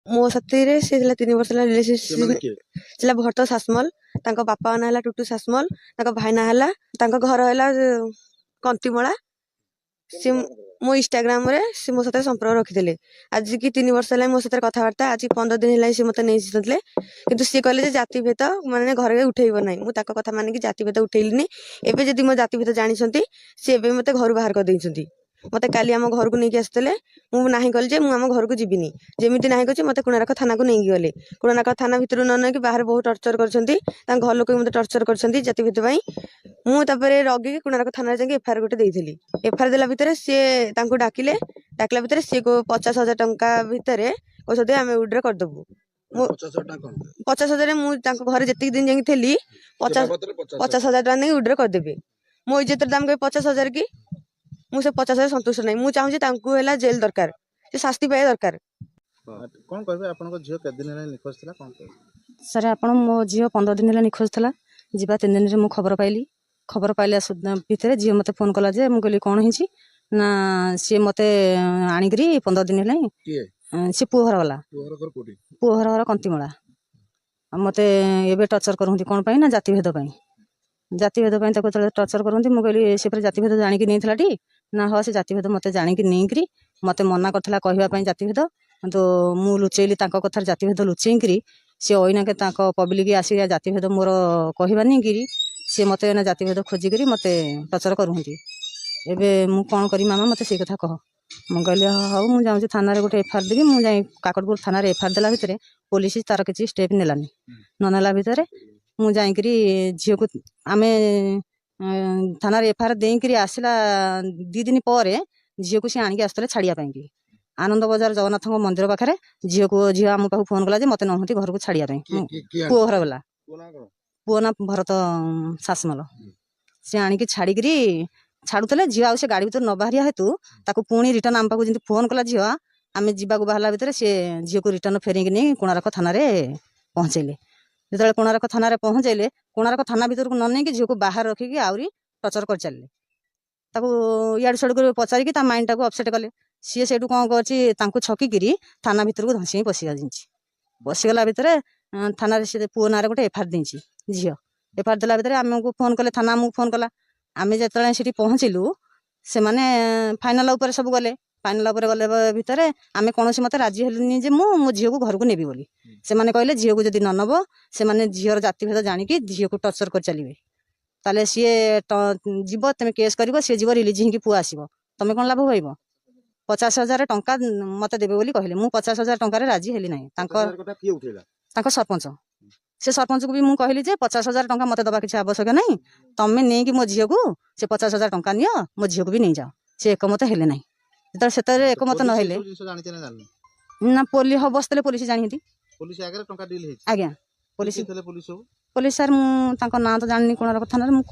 ମୋ ସାଥିରେ ସେ ଥିଲା 3 ବର୍ଷ ହେଲା ସେମାନେ ରିଲେସନସିପ। କିଏ? ଥିଲା ଭରତ ସାସମଲ। ତାଙ୍କ ବାପା ନାଁ ହେଲା ଟୁଟୁ ସାସମଲ, ତାଙ୍କ ଭାଇ ନାଁ ହେଲା, ତାଙ୍କ ଘର ହେଲା କନ୍ତିମଳା। ସେ ମୋ ଇନଷ୍ଟାଗ୍ରାମରେ ସେ ମୋ ସାଥିରେ ସମ୍ପର୍କ ରଖିଥିଲେ। ଆଜିକି 3 ବର୍ଷ ହେଲା ମୋ ସାଥିରେ କଥାବାର୍ତ୍ତା। ଆଜି 15 ଦିନ ହେଲାଣି ସେ ମତେ ନେଇଥିଲେ, କିନ୍ତୁ ସିଏ କହିଲେ ଯେ ଜାତିଭେଦ ମାନେ ଘରେ ଉଠେଇବ ନାହିଁ। ମୁଁ ତାଙ୍କ କଥା ମାନିକି ଜାତିଭେଦ ଉଠେଇଲିନି। ଏବେ ଯଦି ମୋ ଜାତିଭେଦ ଜାଣିଛନ୍ତି, ସେ ଏବେ ମତେ ଘରୁ ବାହାର କରିଦେଇଛନ୍ତି। ମତେ କାଲି ଆମ ଘରକୁ ନେଇକି ଆସିଥିଲେ। ମୁଁ ନାହିଁ କଲି ଯେ ମୁଁ ଆମ ଘରକୁ ଯିବିନି। ଯେମିତି ନାହିଁ କରିଛି, ମତେ କୋଣାର୍କ ଥାନାକୁ ନେଇକି ଗଲେ। କୋଣାର୍କ ଥାନା ଭିତରୁ ନ ନେଇକି ବାହାରେ ବହୁତ ଟର୍ଚର କରିଛନ୍ତି। ତାଙ୍କ ଘର ଲୋକ ବି ମତେ ଟର୍ଚର କରିଛନ୍ତି ଜାତିଭେଦ ପାଇଁ। ମୁଁ ତାପରେ ରଗିକି କୋଣାର୍କ ଥାନାରେ ଯାଇକି ଏଫଆଇଆର ଗୋଟେ ଦେଇଥିଲି। ଏଫଆଇଆର ଦେଲା ଭିତରେ ସିଏ ତାଙ୍କୁ ଡାକିଲେ। ଡାକିଲା ଭିତରେ ସିଏ 50,000 ଟଙ୍କା ଭିତରେ କହୁଛନ୍ତି ଆମେ ୱିଡ୍ର କରିଦେବୁ। ମୁଁ 50,000 ଟଙ୍କା କଣ? 50,000। ମୁଁ ତାଙ୍କ ଘରେ ଯେତିକି ଦିନ ଯାଇକି ଥିଲି, ସେ 50 ବାବଦରେ 50,000। 50,000 ଟଙ୍କା ନେଇ ୱିଡ୍ର କରିଦେବି। ମୋ ଇଜ୍ଜତର ଦାମ କହିବି 50,000 କି? ମୁଁ ସେ 50,000 ସନ୍ତୁଷ୍ଟ ନାହିଁ। ମୁଁ ଚାହୁଁଛି ତାଙ୍କୁ ହେଲା ଜେଲ ଦରକାର, ସେ ଶାସ୍ତି ପାଇବା ଦରକାର। କଣ କହିବେ? ଆପଣଙ୍କ ଝିଅ କେତେ ଦିନ ହେଲାଣି ନିଖୋଜ ଥିଲା, କଣ କହିବେ? ସାର୍ ଆପଣ, ମୋ ଝିଅ 15 ଦିନ ହେଲା ନିଖୋଜ ଥିଲା। ଯିବା 3 ଦିନରେ ମୁଁ ଖବର ପାଇଲି। ଖବର ପାଇଲା ସୁଦ୍ଧା ଭିତରେ ଝିଅ ମୋତେ ଫୋନ୍ କଲା ଯେ, ମୁଁ କହିଲି କ'ଣ ହେଇଛି ନା, ସିଏ ମୋତେ ଆଣିକିରି 15 ଦିନ ହେଲାଣି। କିଏ? ସେ ପୁଅ ଘର ବାଲା। ପୁଅ ଘର କୋଉଠି? ପୁଅ ଘର ଘର କନ୍ତିମଳା। ଆଉ ମୋତେ ଏବେ ଟର୍ଚର କରନ୍ତି କ'ଣ ପାଇଁ ନା ଜାତିଭେଦ ପାଇଁ। ଜାତିଭେଦ ପାଇଁ ତାକୁ ଯେତେବେଳେ ଟର୍ଚର କରନ୍ତି, ମୁଁ କହିଲି ସେ ପୁରା ଜାତିଭେଦ ଜାଣିକି ନେଇଥିଲାଟି ନା? ହଁ, ସେ ଜାତିଭେଦ ମୋତେ ଜାଣିକି ନେଇକିରି ମୋତେ ମନା କରିଥିଲା କହିବା ପାଇଁ ଜାତିଭେଦ, କିନ୍ତୁ ମୁଁ ଲୁଚେଇଲି। ତାଙ୍କ କଥାରେ ଜାତିଭେଦ ଲୁଚେଇକିରି ସେ ଅଇନାକେ ତାଙ୍କ ପବ୍ଲିକ ଆସିକି ଜାତିଭେଦ ମୋର କହିବା ନେଇକିରି ସିଏ ମୋତେ ଏଇନା ଜାତିଭେଦ ଖୋଜିକିରି ମୋତେ ଟର୍ଚର କରୁଛନ୍ତି। ଏବେ ମୁଁ କ'ଣ କରିବି ମାମା, ମୋତେ ସେଇ କଥା କହ। ମୁଁ କହିଲି ହଉ, ମୁଁ ଯାଉଛି ଥାନାରେ ଗୋଟେ ଏଫଆଇଆର ଦେବି। ମୁଁ ଯାଇ କାକଟପୁର ଥାନାରେ ଏଫଆଇଆର ଦେଲା ଭିତରେ ପୋଲିସ ତାର କିଛି ଷ୍ଟେପ୍ ନେଲାନି। ନ ନେଲା ଭିତରେ ମୁଁ ଯାଇକିରି ଝିଅକୁ ଆମେ ଥାନାରେ ଏଫଆଇଆର ଦେଇକିରି ଆସିଲା 2 ଦିନ ପରେ ଝିଅକୁ ସେ ଆଣିକି ଆସୁଥିଲେ ଛାଡ଼ିବା ପାଇଁକି ଆନନ୍ଦ ବଜାର ଜଗନ୍ନାଥଙ୍କ ମନ୍ଦିର ପାଖରେ। ଝିଅକୁ, ଝିଅ ଆମ ପାଖକୁ ଫୋନ୍ କଲା ଯେ ମୋତେ ନହୁନ୍ତି ଘରକୁ ଛାଡ଼ିବା ପାଇଁ। କିଏ? ମୁଁ କିଏ କିଏ ପୁଅ ଘର ବାଲା। ପୁଅ ନାଁ କଣ? ପୁଅ ନା ଭରତ ସାସମଲ। ସେ ଆଣିକି ଛାଡ଼ିକିରି ଛାଡ଼ୁଥିଲେ। ଝିଅ ଆଉ ସେ ଗାଡ଼ି ଭିତରୁ ନ ବାହାରିବା ହେତୁ ତାକୁ ପୁଣି ରିଟର୍ନ ଆମ ପାଖକୁ ଯେମିତି ଫୋନ୍ କଲା ଝିଅ, ଆମେ ଯିବାକୁ ବାହାରିଲା ଭିତରେ ସେ ଝିଅକୁ ରିଟର୍ନ ଫେରେଇକି ନେଇ କୋଣାର୍କ ଥାନାରେ ପହଞ୍ଚେଇଲେ। ଯେତେବେଳେ କୋଣାର୍କ ଥାନାରେ ପହଞ୍ଚେଇଲେ, କୋଣାର୍କ ଥାନା ଭିତରକୁ ନ ନେଇକି ଝିଅକୁ ବାହାରେ ରଖିକି ଆହୁରି ଟର୍ଚର କରିଚାଲିଲେ। ତାକୁ ଇଆଡ଼ୁ ସିଆଡ଼ୁ କରି ପଚାରିକି ତା ମାଇଣ୍ଡଟାକୁ ଅପସେଟ୍ କଲେ। ସିଏ ସେଇଠୁ କ'ଣ କରିଛି, ତାଙ୍କୁ ଛକିକିରି ଥାନା ଭିତରକୁ ଧସି ପଶି ଯାଇଛି। ପଶିଗଲା ଭିତରେ ଥାନାରେ ସେ ପୁଅ ନାଁରେ ଗୋଟେ ଏଫଆଇଆର ଦେଇଛି ଝିଅ। ଏଫଆଇଆର ଦେଲା ଭିତରେ ଆମକୁ ଫୋନ୍ କଲେ, ଥାନା ଆମକୁ ଫୋନ୍ କଲା। ଆମେ ଯେତେବେଳେ ସେଠି ପହଞ୍ଚିଲୁ, ସେମାନେ ଫାଇନାଲ ଉପରେ ସବୁ ଗଲେ। ଫାଇନାଲ ଉପରେ ଗଲେ ଭିତରେ ଆମେ କୌଣସି ମତେ ରାଜି ହେଲୁନି ଯେ ମୁଁ ମୋ ଝିଅକୁ ଘରକୁ ନେବି ବୋଲି। ସେମାନେ କହିଲେ ଝିଅକୁ ଯଦି ନ ନେବ, ସେମାନେ ଝିଅର ଜାତିଭେଦ ଜାଣିକି ଝିଅକୁ ଟର୍ଚର କରି ଚାଲିବେ। ତାହେଲେ ସିଏ ଯିବ, ତମେ କେସ୍ କରିବ, ସିଏ ଯିବ, ରିଲିଜ ହେଇକି ପୁଅ ଆସିବ, ତମେ କ'ଣ ଲାଭ ପାଇବ? 50,000 ଟଙ୍କା ମତେ ଦେବେ ବୋଲି କହିଲେ। ମୁଁ 50,000 ଟଙ୍କାରେ ରାଜି ହେଲି ନାହିଁ। ତାଙ୍କ 50,000 କଥା କିଏ ଉଠେଇଲା? ତାଙ୍କ ସରପଞ୍ଚ। ସେ ସରପଞ୍ଚକୁ ବି ମୁଁ କହିଲି ଯେ 50,000 ଟଙ୍କା ମତେ ଦେବା କିଛି ଆବଶ୍ୟକ ନାହିଁ। ତମେ ନେଇକି ମୋ ଝିଅକୁ ସେ 50,000 ଟଙ୍କା ନିଅ, ମୋ ଝିଅକୁ ବି ନେଇଯାଅ। ସେ ଏକମତ ହେଲେ ନାହିଁ। ଯେତେବେଳେ ସେତେବେଳେ ଏକମତ ନ ପୋଲିସ ହେଲେ ଏସବୁ ଜିନିଷ ଜାଣିছে ନା ଜାଣିନି? ନା, ପୋଲିସ ବସିଥିଲେ, ପୋଲିସ ଜାଣିଛନ୍ତି। ପୋଲିସ ଆଗରେ ଟଙ୍କା ଡିଲ୍ ହେଇଛି? ଆଜ୍ଞା, ପୋଲିସ। କିଏ ଥିଲେ ପୋଲିସ ସବୁ? ପୋଲିସ ସାର୍, ମୁଁ ତାଙ୍କ ନାଁ ତ ଜାଣିନି। କୋଣାର୍କ ଥାନାରେ ମୁଁ